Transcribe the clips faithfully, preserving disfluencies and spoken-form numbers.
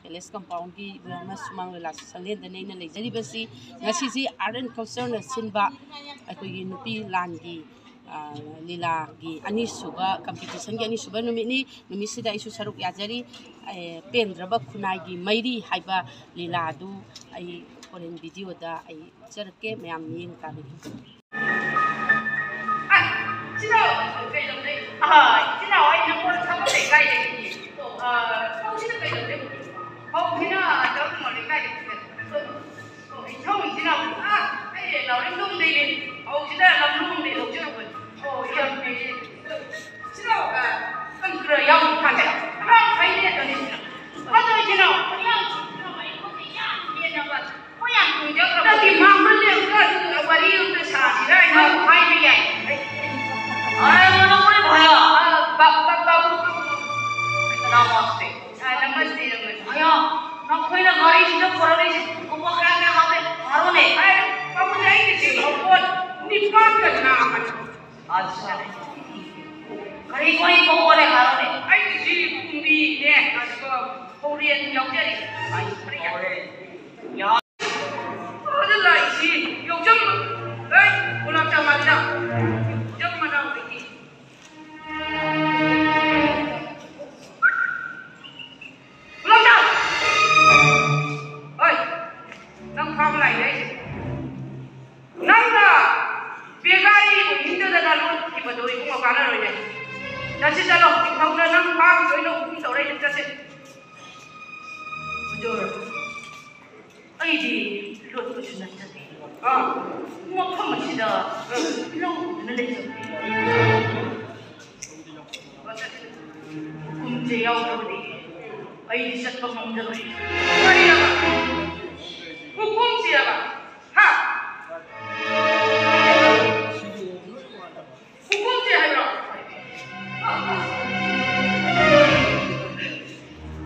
Palace ꯀꯝꯄꯥꯎꯟꯒꯤ ꯏꯕꯦꯝꯃ ꯁꯨꯃꯥꯡ ꯂꯤꯂꯥ ꯁꯪꯂꯦꯟꯗꯅꯦ ꯑꯩꯅ ꯂꯩꯖꯔꯤꯕꯁꯤ꯫ ꯉꯁꯤꯁꯤ ꯑꯥꯔꯠ ꯑꯦꯟ ꯀꯜꯆꯔꯅ ꯁꯤꯟꯕ ꯑꯩꯈꯣꯏꯒꯤ ꯅꯨꯄꯤ ꯂꯥꯟꯒꯤ, ꯑ, ꯂꯤꯂꯥꯒꯤ ꯑꯅꯤꯁꯨꯕ, ꯀꯝꯄꯤꯇꯤꯁꯟꯒꯤ ꯑꯅꯤꯁꯨꯕ ꯅꯨꯃꯤꯠꯅꯤ꯫ ꯅꯨꯃꯤꯠꯁꯤꯗ ꯑꯩꯁꯨ ꯁꯔꯨꯛ ꯌꯥꯖꯔꯤ꯫ ꯑꯦ, ꯄꯦꯟꯗ꯭ꯔꯕ ꯈꯨꯟꯅꯥꯏꯒꯤ ꯃꯩꯔꯤ ꯍꯥꯏꯕ ꯂꯤꯂꯥꯗꯨ ꯑꯩ ꯍꯣꯔꯦꯟ ꯚꯤꯗꯤꯑꯣꯗ ꯑꯩ ꯎꯠꯆꯔꯛꯀꯦ, ꯃꯌꯥꯝ ꯃꯤꯠꯌꯦꯡ ꯇꯥꯕꯤꯌꯨ꯫ ꯑꯥꯏ, ꯏꯆꯤꯟ ꯏꯅꯥꯎ, ꯀꯩꯗꯧꯔꯦ? ꯑꯥ, ꯏꯆꯤꯟ ꯏꯅꯥꯎ, ꯑꯩ ꯅꯪꯉꯣꯟꯗ ꯊꯕꯛ ꯂꯩ ꯀꯥꯏꯗꯒꯤ? ꯑꯥ, ꯐꯧꯁꯤꯅ ꯀꯩꯗꯧꯔꯦ? ꯐꯧꯁꯤꯅ ꯇꯧꯔꯤꯃꯣ ꯂꯩꯀꯥꯏꯗꯒꯤ꯫ ꯑꯣ, ꯏꯊꯧ ꯏꯆꯤꯟ ꯏꯅꯥꯎ, ꯑꯥ, ꯑꯩ ꯂꯥꯎꯔꯦꯝꯗꯣꯡꯗꯩꯅꯦ꯫ ꯐꯧꯁꯤꯅ ꯂꯝꯂꯣꯡꯗꯩ ꯂꯧꯖꯔꯨꯕꯅꯤ꯫ ꯑꯣ, ꯌꯥꯝ ꯐꯩꯌꯦ꯫ ꯏꯆꯤꯟ ꯏꯅꯥꯎ, ꯑꯥ, ꯀꯔꯤ ꯀꯔꯤ ꯌꯥꯎꯔꯤ ꯀꯥꯟꯗ? ꯑꯉꯥꯡ ꯐꯩꯅꯦ ꯑꯗꯨꯅꯤ꯫ ꯑꯗꯣ ꯏꯆꯤꯟ ꯏꯅꯥꯎ, ꯑꯉꯥꯡꯁꯤꯡꯁꯤꯅ ꯑꯩꯈꯣꯏꯗ ꯌꯥꯝ ꯍꯦꯟꯅꯕ ꯅꯪꯒꯤ ꯃꯥꯡꯍꯜꯂꯦ ꯑꯗꯨꯒ ꯋꯥꯔꯤ ꯑꯃꯇ ꯁꯥꯁꯤꯔꯥ ꯍꯥꯏꯅ ꯍꯥꯏꯕ ꯌꯥꯏ꯫ ꯑꯔꯦ, ꯃꯅꯣꯍꯔ ꯚꯥꯏꯌꯥ꯫ ꯑ, ꯕꯥ-, ꯕꯥ-, ꯕꯥꯕꯨ꯫ ꯅꯃꯁꯇꯦ꯫ ꯑ, ꯅꯃꯁꯇꯦ, ꯅꯃꯁꯇꯦ꯫ ꯚꯥꯏꯌꯥ, ꯅꯈꯣꯏꯅ ꯒꯥꯔꯤꯁꯤꯗ ꯄꯨꯔꯛꯂꯤꯁꯤ ꯀꯣꯄꯥ ꯀꯌꯥ ꯀꯌꯥ ꯍꯥꯞꯄꯦ? ꯍꯥꯏꯔꯣꯅꯦ꯫ ꯑꯩ ꯄꯥꯕꯨꯡ, ꯑꯩꯒꯤꯁꯤ ꯃꯄꯣꯠ ꯅꯤꯄꯥꯟꯒ ꯅꯥꯕꯅꯤ꯫ ꯑꯠꯁꯥ꯫ ꯀꯔꯤ ꯀꯔꯤ ꯄꯣꯠꯅꯣ ꯍꯥꯏꯔꯣꯅꯦ? ꯑꯩꯒꯤꯁꯤ ꯀꯨꯝꯕꯤꯅꯦ, ꯑꯗꯨꯒ ꯐꯧꯔꯦꯟ ꯌꯥꯎꯖꯔꯤ꯫ ꯑꯩ ꯐꯧꯔꯦꯟ꯫ ꯌꯥ-, ꯑꯗ ꯂꯥꯛꯏꯁꯤ ꯌꯥꯎꯖꯪ, ꯑꯦ, ꯒꯨꯂꯥꯞ ꯖꯥꯃꯨꯟꯗ ꯌꯥꯎꯖꯪ ꯃꯅꯥꯎꯗꯒꯤ꯫ ꯒꯨꯂꯥꯞ ꯖꯥꯃꯨꯟ! ꯍꯣꯏ, ꯅꯪ ꯐꯥꯕ ꯂꯥꯛꯏꯅꯦ ꯑꯩꯁꯦ꯫ ꯅꯪꯅ ꯕꯦꯒꯥꯔꯤ ꯑꯣꯏꯅꯤꯡꯗꯗꯅ ꯂꯣꯠꯈꯤꯕꯗꯣ ꯏꯕꯨꯡꯉꯣ ꯀꯥꯟꯅꯔꯣꯏꯅꯦ꯫ ꯆꯠꯁꯤ ꯆꯠꯂꯣ, ꯅꯤꯡꯊꯧꯅ ꯅꯪ ꯐꯥꯈꯤꯗꯣꯏꯅ ꯍꯨꯀꯨꯝ ꯇꯧꯔꯛꯏꯅꯦ, ꯆꯠꯁꯤ꯫ ꯍꯨꯖꯨꯔ, ꯑꯩꯗꯤ ꯂꯣꯠꯄꯁꯨ ꯅꯠꯆꯗꯦ꯫ ꯑꯥ꯫ ꯃꯐꯝ ꯑꯁꯤꯗ ꯂꯧꯗꯨꯅ ꯂꯩꯖꯕꯅꯤ꯫ ꯍꯨꯀꯨꯝꯁꯦ ꯌꯥꯎꯗ꯭ꯔꯕꯗꯤ ꯑꯩꯗꯤ ꯆꯠꯄ ꯉꯝꯖꯔꯣꯏ꯫ ꯀꯔꯤꯑꯕ? ꯍꯨꯀꯨꯝꯁꯦꯕ? ꯍꯥ? ꯍꯨꯀꯨꯝꯁꯦ ꯍꯥꯏꯕ꯭ꯔꯣ?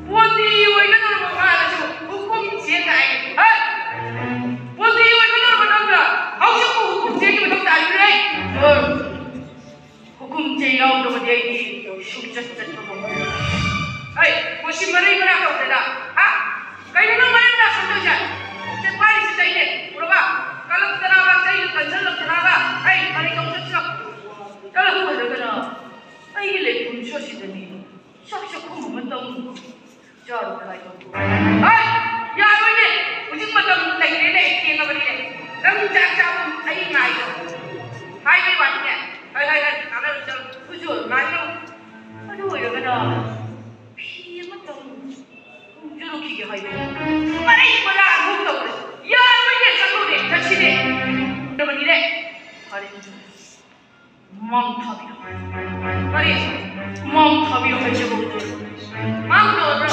ꯄꯣꯟꯗꯤ ꯑꯣꯏꯒꯗꯧꯔꯕ ꯃꯥꯅꯁꯨ ꯍꯨꯀꯨꯝꯁꯦ ꯀꯥꯏ꯫ ꯍꯩ! ꯄꯣꯟꯗꯤ ꯑꯣꯏꯒꯗꯧꯔꯕ ꯅꯪꯅ ꯍꯧꯖꯤꯛꯄꯨ ꯍꯨꯀꯨꯝꯁꯦꯒꯤ ꯃꯊꯧ ꯇꯥꯔꯤꯕ꯭ꯔꯥ? ꯍꯨꯀꯨꯝꯁꯦ ꯌꯥꯎꯗ꯭ꯔꯕꯗꯤ ꯑꯩꯗꯤ ꯁꯨꯡꯆꯠ ꯆꯠꯄ ꯉꯝꯃꯣꯏ꯫ ꯍꯩ! ꯁꯤ ꯃꯔꯩ ꯃꯔꯥ ꯇꯧꯗꯅ, ꯍꯥ? ꯀꯩꯅꯣ ꯅꯪ ꯃꯔꯩ ꯃꯔꯥ ꯁꯣꯟꯗꯣꯏꯁꯦ? ꯁꯦ ꯄꯥꯏꯔꯤꯁꯦ ꯆꯩꯅꯦ, ꯎꯔꯕ? ꯀꯜꯂꯛꯇꯅꯕ, ꯆꯩꯅ ꯀꯟꯁꯤꯜꯂꯛꯇꯅꯕ꯫ ꯑꯩ ꯃꯔꯩ ꯇꯧ ꯆꯠꯁꯤꯔꯣ? ꯆꯠꯂꯣ, ꯍꯨꯍꯜꯂꯒꯅ꯫ ꯑꯩꯒꯤ ꯂꯩꯐꯝꯁꯨ ꯑꯁꯤꯗꯅꯤ꯫ ꯁꯛ ꯁꯛꯈꯨꯝ ꯑꯃ ꯇꯧꯅꯨ꯫ ꯆꯥꯔꯣ, ꯀꯅꯥ ꯇꯧꯅꯨ? ꯍꯩ! ꯌꯥꯔꯣꯏꯅꯦ꯫ ꯍꯧꯖꯤꯛ ꯃꯇꯝ ꯂꯩꯔꯦꯅꯦ, ꯊꯦꯡꯉꯕꯅꯤꯅꯦ꯫ ꯅꯪ ꯆꯥꯛ ꯆꯥꯕ ꯑꯩ ꯉꯥꯏꯔꯣ꯫ ꯍꯥꯏꯕꯩ ꯋꯥꯅꯤꯅꯦ꯫ ꯍꯥꯏ, ꯍꯥꯏ, ꯍꯥꯏ, ꯀꯥꯟꯅꯔꯣꯏ, ꯆꯠꯂꯣ꯫ ꯍꯧꯖꯤꯛ ꯑꯣꯏꯔꯣ, ꯉꯥꯏꯔꯣ꯫ ꯑꯗꯨ ꯑꯣꯏꯔꯒꯅ ꯐꯤ ꯑꯃꯇꯪ ꯍꯣꯡꯖꯔꯨꯈꯤꯒꯦ ꯍꯥꯏꯕ꯫ ꯃꯔꯩ ꯃꯔꯥ ꯑꯃꯨꯛ ꯇꯧꯔꯦ꯫ ꯌꯥꯔꯣꯏꯅꯦ, ꯆꯠꯂꯣꯅꯦ, ꯆꯠꯁꯤꯅꯦ꯫ ꯐꯔꯦ꯫ ꯃꯥꯡ ꯊꯥꯕꯤꯔꯣ꯫ ꯀꯔꯤ? ꯃꯥꯡ ꯊꯥꯕꯤꯔꯣ ꯍꯥꯏꯖꯕ ꯈꯛꯇ꯫ ꯃꯥꯡ ꯇꯧꯔꯕ꯭ꯔꯥ?